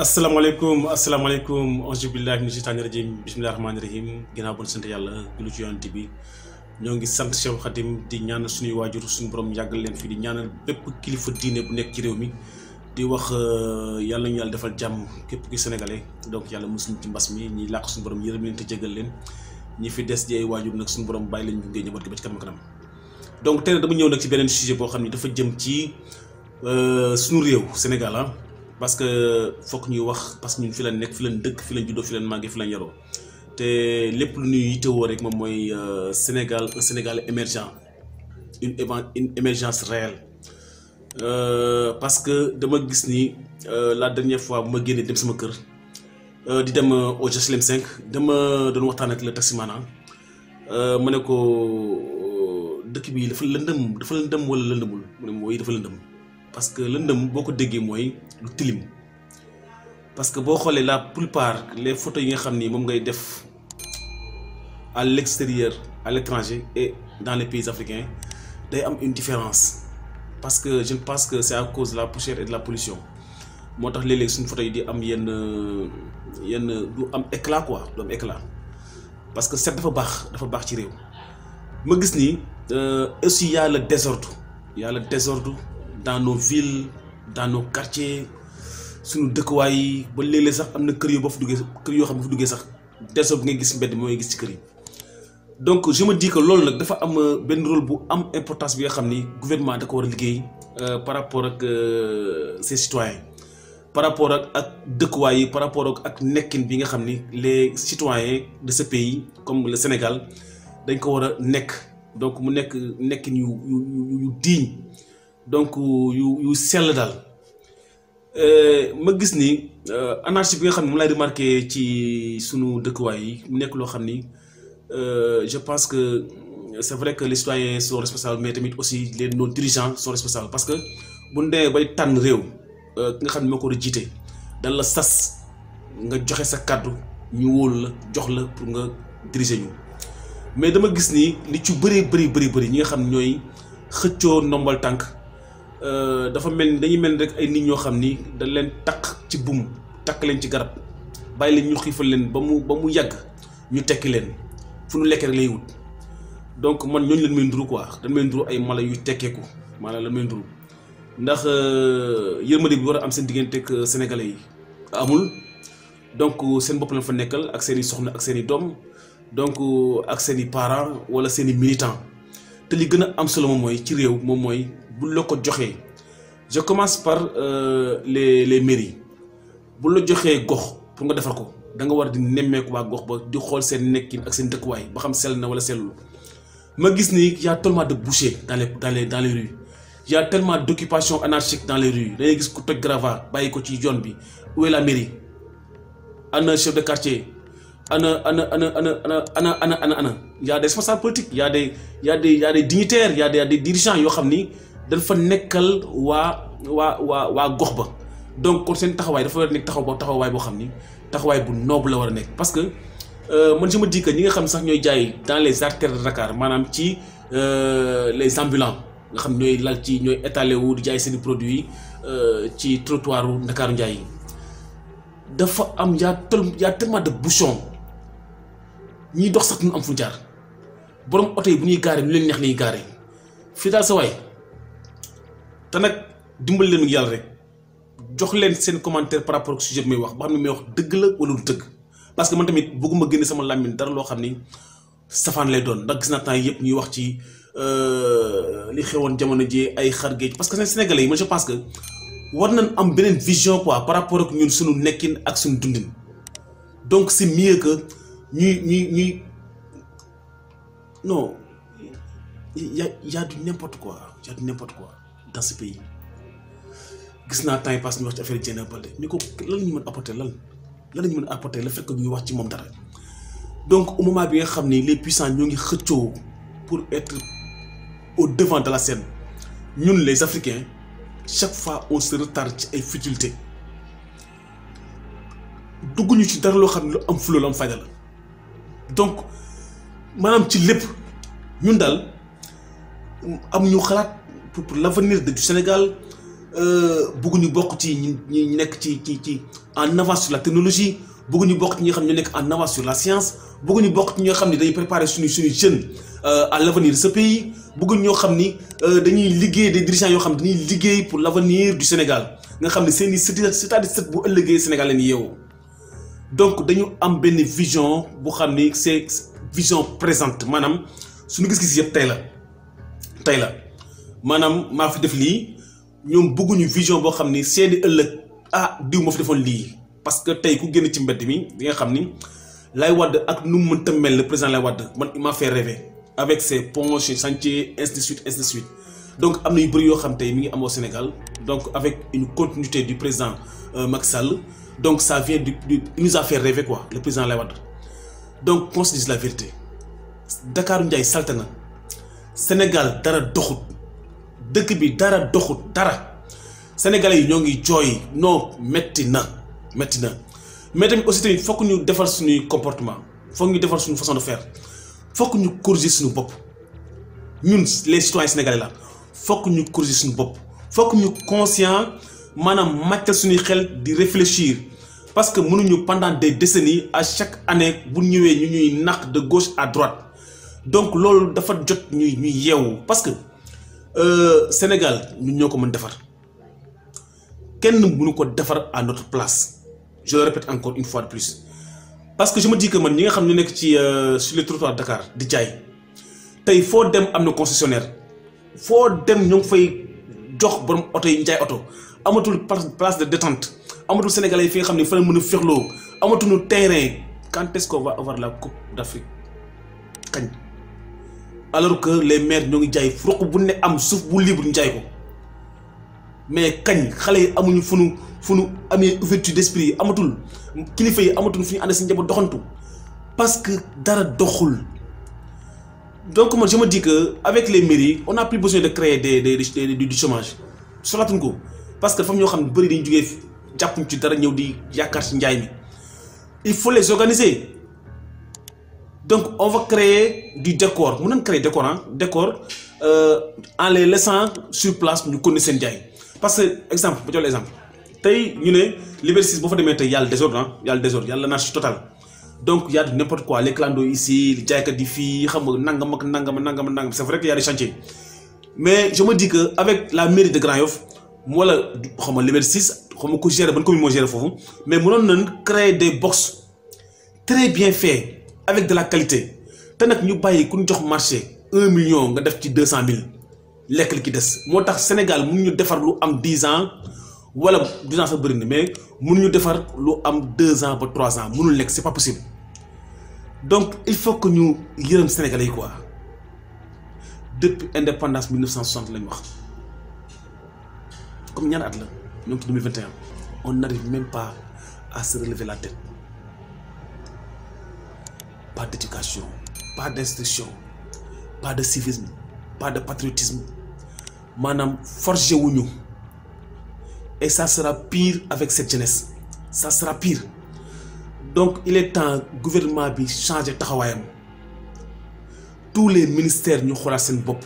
asalaamaaleykum auzu billaahi mina sheytaani rajiim bismillaahi rahmaani rahiim ginnaaw bon sant yàlla julli ci yonent bi ñoo ngi sant Cheikh Khadim di ñaanal suñuy waajur suñu borom yàggal leen fii di ñaanal bépp kilifa diine bu nekk ci réew mi di wax yàlla ñu yàlla defal jàmm képp ki sénégalais donc yàlla musuñ ci mbas mi ñi làq suñu borom yërëm leen te jégal leen ñi fi des di ay waajur nag suñu borom bàyyi leen ngay ñëwaat ba ci kanam donc tey dama ñëw nag ci beneen sujet boo xam ne dafa jëm ci suñu réew Sénégal parce que foog ñuy wax parce que ñun fi lañ nekk fi lañ dëkk fi lañ juddoo fi lañ màggee fi lañ yaroo te lépp lu ñuy yittewoo rek moom mooy Sénégal un Sénégal émergent une émergence réelle parce que dama gis ni la dernière fois bu ma génnee dem sama kër di dem au HLM 5 dama doon waxtaan ak le taximan ma ne ko dëkk bi dafa lëndëm wala lëndëmul mu ne mooy dafa lëndëm parce que lëndëm boo ko déggee mooy lu tilim parce que boo xoolee la plupart les photos yi nga xam ni moom ngay def à l'extérieur à l'étranger et dans les pays africains day am une différence parce que je pense que c'est à cause de la poussière et de la pollution moo tax léeg-léeg suñu photos yi di am yenn du am éclat quoi du am éclat parce que set dafa baax ci réew ma gis ni aussi y a le désordre dans nos villes dans nos quartiers suñu dëkkuwaay yi ba léeg-léeg sax am na kër yoo xam ne fa duggee sax désordre bi ngay gis mbedd mooy gis ci kër yi donc je me dis que loolu nag dafa am benn rôle bu am importance bi nga xam ni gouvernement da ko war a liggéey par rapport ak ses citoyens par rapport ak dëkkuwaay yi par rapport ak nekkin bi nga xam ni les citoyens de ce pays comme le Sénégal dañ ko war a nekk donc mu nekk nekkin yu digne donc yu sell daal ma gis ni anarchie bi nga xam ne moom lay remarqué ci sunu dëkkuwaay yi mu nekk loo xam ni je pense que c'est vrai que les citoyens sont responsables mais tamit aussi les non dirigeants sont responsables parce que bu ñu demee bay tànn réew ki nga xam ne moo ko war a jiite dañ la sas nga joxe sa kàddu ñu wóolu la jox la pour nga diriger ñu mais dama gis ni li ci bëri ñi nga xam ne ñooy xëccoo ndombal tànk dafa mel ni dañuy mel ni rek ay nit ñoo xam ni dañ leen takk ci buum takk leen ci garab bàyyi leen ñu xiifal leen ba mu yàgg ñu tekki leen fu nu lekkee rek lay wut donc man ñooñu leen may nduru quoi dañ may nduru ay mala yu tekkeeku maanaam lan may nduru ndax yërmande bi war a am seen diggante ak sénégalais yi amul donc seen bopp lañ fa nekkal ak seen i soxna ak seen i doom donc ak seen i parents wala seen i militants te li gën a am solo moom mooy ci réew moom mooy bu la ko joxee je commence par les mairies bu la joxee gox pour nga defar ko da nga war di nemmeeku waa gox ba di xool seen nekkin ak seen dëkkuwaay ba xam sell na wala sellul ma gis ni y a tellement de bouchées dans les rues y a tellement d'occupation anarchique dans les rues da ngay gis ku toj gravat bàyyi ko ci yoon bi où est la mairie ana chef de quartier ana y a des responsables politiques y a des dignitaires y a des dirigeants yoo xam ni dañ fa nekkal waa gox ba donc kon seen taxawaay dafa war a nekk taxawaay boo xam ni taxawaay bu noble la war a nekk parce que man je me dis que ñi nga xam sax ñooy jaay dans les artères de Dakar maanaam ci les ambulants nga xam ñooy lal ci ñooy étalé wu di jaay seen i produits ci trottoiru Ndakaaru Njaay yi dafa am y a tellement de bouchons ñiy dox sax ñu am fu jaar borom oto yi bu ñuy gaaree ñu leen neex lañuy gaaree fii daal sa waay te nag dimbali leen yàlla rek jox leen seen commentaire par rapport ak sujet bi may wax ba xam ne may wax dëgg la wala du dëgg parce que man tamit bëgguma génne sama làmmiñ dara loo xam ni safaan lay doon ndax gis naa temps yëpp ñuy wax ci li xewoon jamono ji ay xar géej parce que Sénégalais yi man je pense que war nañ am beneen vision quoi par rapport ak ñun suñu nekkin ak suñu dundin donc c'est mieux que ñuy non y a du n'importe quoi dans ce pays gis naa temps yi passe ñu wax ci affaire Diène Baldé ni ko lan la ñu mën apporter lan la ñu mën apporter le fait que ñuy wax ci moom dara donc au moment bi nga xam ni les puissants ñoo ngi xëccoo pour être au devant de la scène ñun les Africains chaque fois on se retarde ci ay futilités dugguñu ci dara loo xam ne lu am fulla lu am fayda la donc maanaam ci lépp ñun daal am ñu xalaat pour l'avenir du Sénégal bëgguñu bokk ci ñi nekk ci en avance sur la technologie bëgguñu bokk ci ñi nga xam ne ñoo nekk en avance sur la science bëgguñu bokk ci ñi nga xam ne dañuy préparer suñu jeunes à l'avenir de ce pays bëgguñu ñoo xam ni dañuy liggéey des dirigeants yoo xam ne dañuy liggéey pour l'avenir du Sénégal nga xam ne seen i c'est-à-dire bu ëllëgee Sénégal leen yeewu donc dañu am benn vision bu xam ni c'est vision présente maanaam suñu gis-gis yëpp tey la maanaam maa fi def lii ñoom bëgguñu vision boo xam ni seeni ëllëg diw moo fi defoon lii parce que tey ku génn ci mbedd mi di nga xam ni Laye Wade ak nu mu mënta mel le président Laye Wade man il m'a fait rêver avec ses ponts ses chantiers ainsi de suite donc am na yu bëri yoo xam tey mi ngi am au Sénégal donc avec une continuité du président Macky Sall donc ça vient il nous a fait rêver quoi le président Laye Wade donc qu'on se dise la vérité Dakar Ndiaye salte na Sénégal dara doxut dëkk bi dara doxut dara Sénégalais yi ñoo ngi jooy non metti na mais tamit aussi tamit fokk ñu defar suñuy comportement fokk ñu defar suñu façon de faire fokk ñu corriger suñu bopp ñun les citoyens sénégalais la fokk ñu corriger suñu bopp fokk ñu conscient maanaam màccal suñuy xel di réfléchir parce que mënuñu pendant des décennies à chaque année bu ñëwee ñu ñuy nax de gauche à droite donc loolu dafa jot ñuy yeewu parce que Sénégal ñun ñoo ko mën defar kenn mënu ko defar à notre place je le répète encore une fois de plus parce que je me dis que man ñi nga xam ne nekk ci sur les trottoirs de Dakar di jaay tey foo dem am na concessionnaire foo dem ñoo ngi fay jox borom oto yi njaay oto amatul place de détente amatul sénégalais yi fi nga xam ne fa la mën a fexloo amatuñu terrain quand est-ce qu'on va avoir la coupe d'Afrique kañ alors que les maires ñoo ngi jaay ruq bu ne am suuf bu libre ñu jaay ko mais kañ xale yi amuñu fu nu amee ouverture d'esprit amatul kilifa yi amatul fu ñu ànd si njaboot doxantu parce que dara doxul donc moi je me dis que avec les mairies on n'a plus besoin de créer du chômage solaatuñ ko parce que fam ñoo xam ne bëri dañu jógee jàppuñ ci dara ñëw di yaakaar ci njaay mi il faut les organiser donc on va créer du décor mën nañ créer décor en les laissant sur place ñu connaître seen njaay parce que exemple ba jox l'exemple tey ñu ne Liberté 6 boo fa demee tey yàlla désordre yàlla l'anarchie totale donc y a de n'importe quoi les clandos ici les jaaykat yi fii xam nga nangam c'est vrai qu'il y a des chantiers mais je me dis que avec la mairie de Grand Yoff wala xam nga Liberté 6 xam nga ko gérer ban commune moo gérer foofu mais mënoon nañ créer des box très bien faits avec de la qualité te nag ñu bàyyi ku ñu jox marché 1 million nga def ci 200 000 lekk li ki des moo tax Sénégal mënuñu defar lu am 10 ans wala 10 ans sax bëri na mais mënuñu defar lu am 2 ans ba 3 ans mënul nekk c'est pas possible donc il faut que ñu yërëm Sénégalais yi quoi depuis indépendance 1960 lañ wax comme ñaar at la ñoo ngi ci 2021 on n'arrive même pas à se relever la tête pas d'éducation pas d'instruction pas de civisme pas de patriotisme maanaam forgé wuñu et ça sera pire avec cette jeunesse ça sera pire donc il est temps gouvernement bi changer taxawaayam tous les ministères ñu xoolaat seen bopp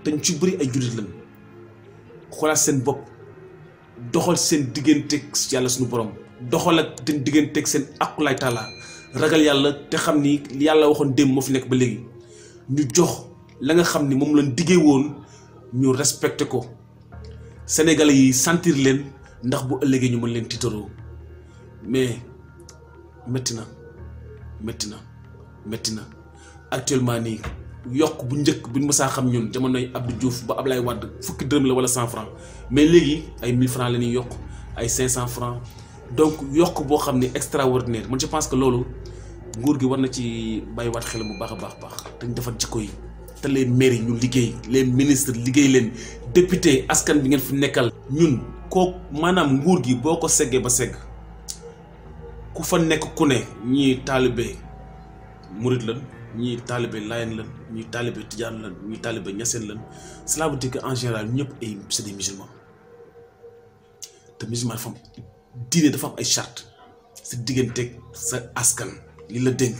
te ñu ci bëri ay jullit lañ xoolaat seen bopp doxal seen digganteeg yàlla suñu borom doxal ak seen digganteeg seen aqulaay taala ragal yàlla te xam ni yàlla waxoon démb moo fi nekk ba léegi ñu jox la nga xam ni moom lañ diggee woon ñu respecté ko Sénégalais yi sentir leen ndax bu ëllëgee ñu mën leen tiitaroo mais métti na actuellement nii yokk bu njëkk buñ mësaa xam ñun jamonoy Abdou Diouf ba Ablaye Wade fukki dërëm la wala 100 francs mais léegi ay 1000 francs la ñuy yokk ay 500 francs donc yokk boo xam ne extraordinaire man je pense que loolu nguur gi war na ci bàyyiwaat xel bu baax a baax te ñu defar jikko yi te les maires ñu liggéey les ministres liggéey leen député askan bi ngeen fi nekkal ñun koo maanaam nguur gi boo ko seggee ba segg ku fa nekk ku ne ñii taalibe murit lan ñii taalibe layen lan ñii taalibe tijaan lan ñii taalibe ñaseen lan cela veut dire que en général ñëpp ay c'est des musulmans te musulman dafa am diine dafa am ay charte sa digganteeg sa askan li la dénk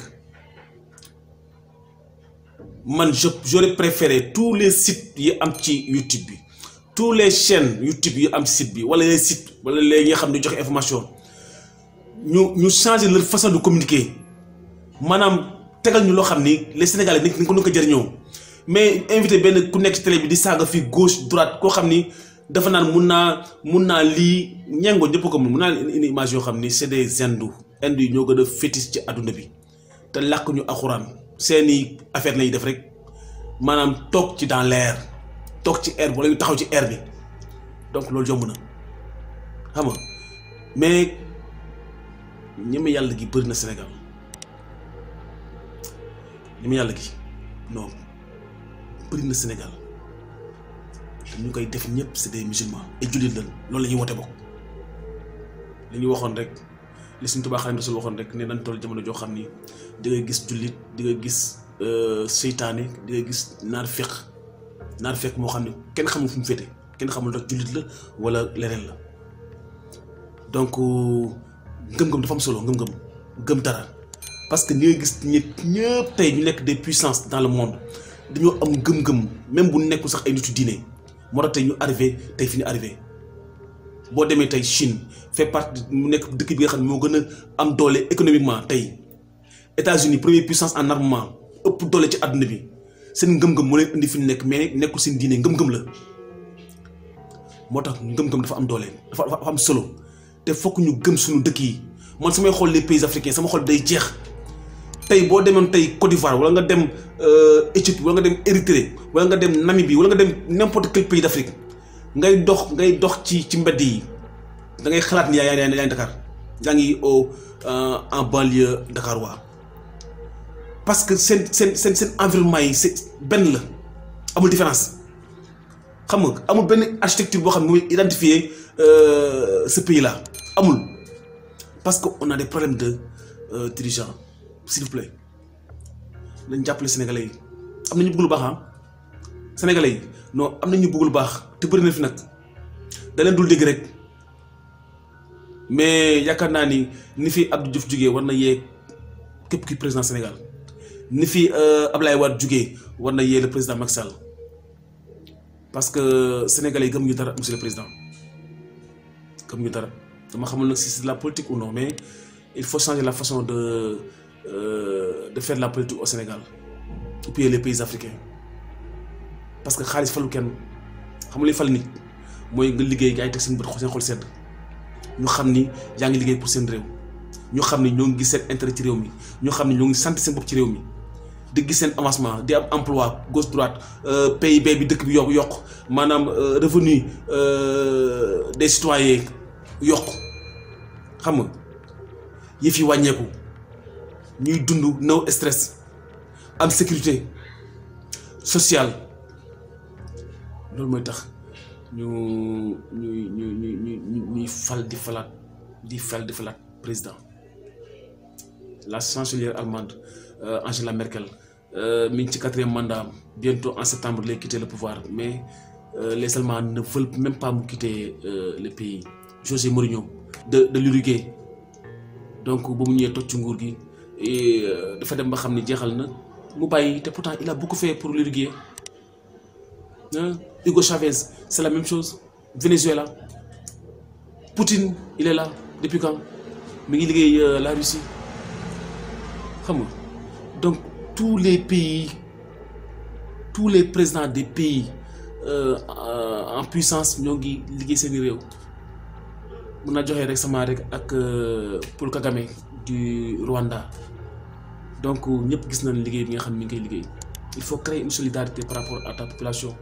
man j'aurais préféré tous les sites yi am ci YouTube bi tous les chaînes YouTube yu am site bi wala les sites wala les nga xam ne joxe information ñu changer leur façon de communiquer maanaam tegal ñu loo xam ni les Sénégalais nañ ko jëriñoo mais invité benn ku nekk ci télé bi di saaga fii gauche droite koo xam ni dafa naan mun naa lii ñengo ñëpp ko mun naa une image yoo xam ni c'est des hindous yi ñoo gën a fétiche ci adduna bi te làkk ñu alxuraan seeni affaire lañuy def rek maanaam toog ci dans l'air toog ci air bi wala ñu taxaw ci air bi donc loolu yomb na xam nga mais ñeme yàlla gi bëri na Sénégal ñeme yàlla gi non bëri na Sénégal te ñu koy def ñëpp c'est des musulmans et jullit lañ loolu la ñuy wote bokk li ñu waxoon rek li Sëriñ Tuubaa Xaadimu Rasuul waxoon rek ne nañ toll jamono joo xam ni di nga gis jullit di nga gis seytaane di nga gis naar fekk moo xam ne kenn xamul fu mu féete kenn xamul rek jullit la wala leneen la donc ngëm-ngëm dafa am solo gëm dara parce que ñi nga gis ñëpp tey ñu nekk des puissances dans le monde dañoo am gëm-gëm même bu nekkul sax ay nitu diine moo tax tey ñu arrivé tey fi ñu arrivé boo demee tey Chine fait partie mu nekk dëkk bi nga xam ne moo gën a am doole économiquement tey États-Unis première puissance en armement ëpp doole ci àdduna bi seen ngëm-ngëm moo leen indi fi ñu nekk mais nekkul seen diine ngëm-ngëm la moo tax ngëm-ngëm dafa am doole dafa am solo te fokk ñu gëm suñu dëkk yi man samay xool les pays africains sama xol day jeex tey boo demoon tey Côte d'Ivoire wala nga dem Éthiopie wala nga dem Érythrée wala nga dem Namibie wala nga dem n'importe quel pays d'Afrique ngay dox ci mbedd yi da ngay xalaat ni yaa ngi Dakar yaa ngi en banlieue dakarois parce que seen environnement yi c'est benn la amul différence xam nga amul benn architecture boo xam ne mooy identifier ce pays là amul parce que on a des problèmes de dirigeants s'il vous plaît nañ jàppale sénégalais yi am na ñu bëgg lu baax sénégalais yi non am na ñu bëgg lu baax te bëri na fi nag da leen dul dégg rek mais yaakaar naa ni fi Abdou Diouf jugee war na yee képp ki président Sénégal ni fi Ablaye Wade jugee war na yee le président Macky Sall parce que sénégalais yi gëm ñu dara monsieur le président gëm ñu dara dama xamul nag si c'est de la politique ou non mais il faut changer la façon de faire de la politique au Sénégal et puis les pays africains parce que xaalis falu kenn xamul li fal nit mooy nga liggéey gars yi teg seen bët seen xol sedd ñu xam ni yaa ngi liggéey pour seen réew ñu xam ni ñoo ngi gis seen intérêt ci réew mi ñu xam ni ñoo ngi sant seen bopp ci réew mi di gis seen avancement di am emploi gauche droite PIB bi dëkk bi yokk maanaam revenu des citoyens yokk xam nga yëf yi wàññeeku ñuy dund no stress am sécurité sociale loolu mooy tax ñuy fal di falaat président la chancelière allemande Angela Merkel mi ngi ci 4e mandat bientôt en septembre lay quitter le pouvoir mais les Allemands ne veulent même pas mu quitter le pays José Mourinho de l'Uruguay donc ba mu ñëwee toj ci nguur gi dafa dem ba xam ni jeexal na mu bàyyi te pourtant il a beaucoup fait pour l'Uruguay. Hugo Chavez c'est la même chose Venezuela Poutine il est là depuis quand mi ngi liggéey la Russie xam nga donc tous les pays tous les présidents des pays en puissance ñoo ngi liggéey seeni réew mun naa joxe rek sama rek ak Paul Kagame du Rwanda donc ñëpp gis nañ liggéey bi nga xam ne mi ngi koy liggéey il faut créer une solidarité par rapport à ta population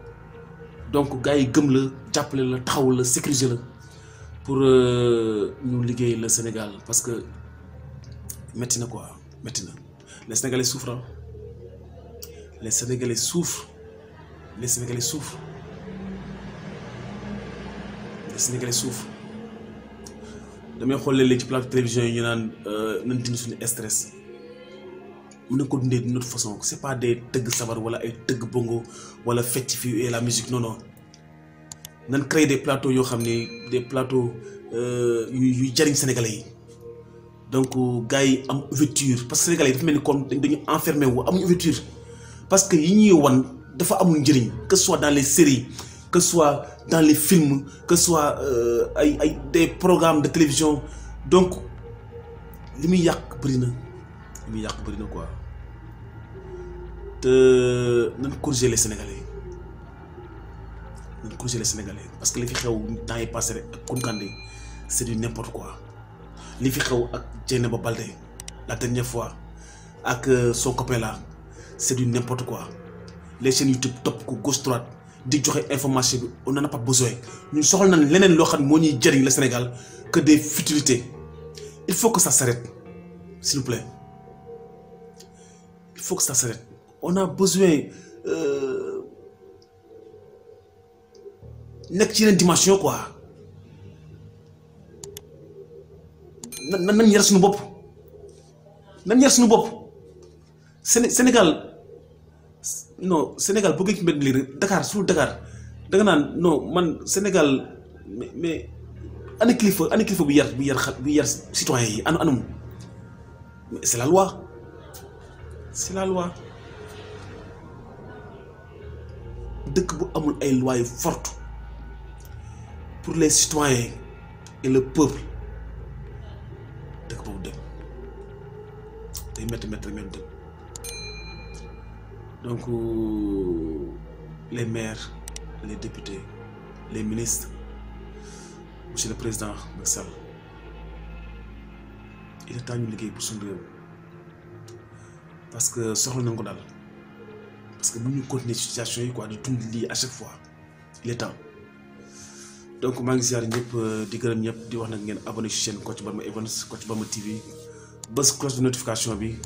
donc gars yi gëm la jàppale la taxaw la sécuriser la pour ñu liggéey le Sénégal parce que métti na quoi métti na les Sénégalais souffrent les Sénégalais souffrent les Sénégalais souffrent les Sénégalais souffrent damay xool léeg-léeg ci plateau télévision yi ñu naan nañ dindi suñu stress mën na ko dundee d'une autre façon c'est pas des tëgg sabar wala ay tëgg bongo wala fecc fii et la musique non non nañ créer des plateaux yoo xam ne des plateaux yuy jariñ sénégalais yi donc gars yi am ouverture parce que sénégalais yi dafa mel ni comme dañu enfermé wu amuñu ouverture parce que yi ñuy wan dafa amul njëriñ que ce soit dans les séries que ce soit dans les films, que ce soit des programmes de télévision. Donc li muy yàq bëri na quoi te nañ corriger les Sénégalais parce que li fi xew temps yi passé rek ak Kounkandé c'est du n'importe quoi li fi xew ak Dieynaba Baldé la dernière fois ak son copain là c'est du n'importe quoi. Les chaînes YouTube top ko gauche droite di joxe information bi on n'en a pas besoin ñun soxal nañ leneen loo xam ne moo ñuy jëriñ le Sénégal que des futilités. Il faut que ça s'arrête, s'il vous plaît. Il faut que ça s'arrête. On a besoin nekk ci yeneen dimension quoi. Nan yar suñu bopp Sénégal non Sénégal bu ci mbedd lii Dakar surtout Dakar da nga naan non man Sénégal mais ana kilifa bu yar citoyen yi anum mais c'est la loi dëkk bu amul ay lois yu fortes pour les citoyens et le peuple dëkk boobu day métti donc les maires les députés les ministres monsieur le président Macky Sall il est temps ñu liggéey pour suñu réew parce que soxla nañ ko daal parce que mënuñu continuer situation yi quoi di dund lii à chaque fois il est temps donc maa ngi ziar ñëpp di gërëm ñëpp di wax nag ngeen abonné ci chaîne Kocc Barma Events Kocc Barma TV bës cloche de notification bi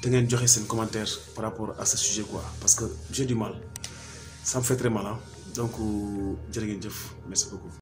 te ngeen joxe seen commentaire par rapport à ce sujet quoi parce que j'ai du mal ça me fait très mal donc jërë ngeen jëf merci beaucoup.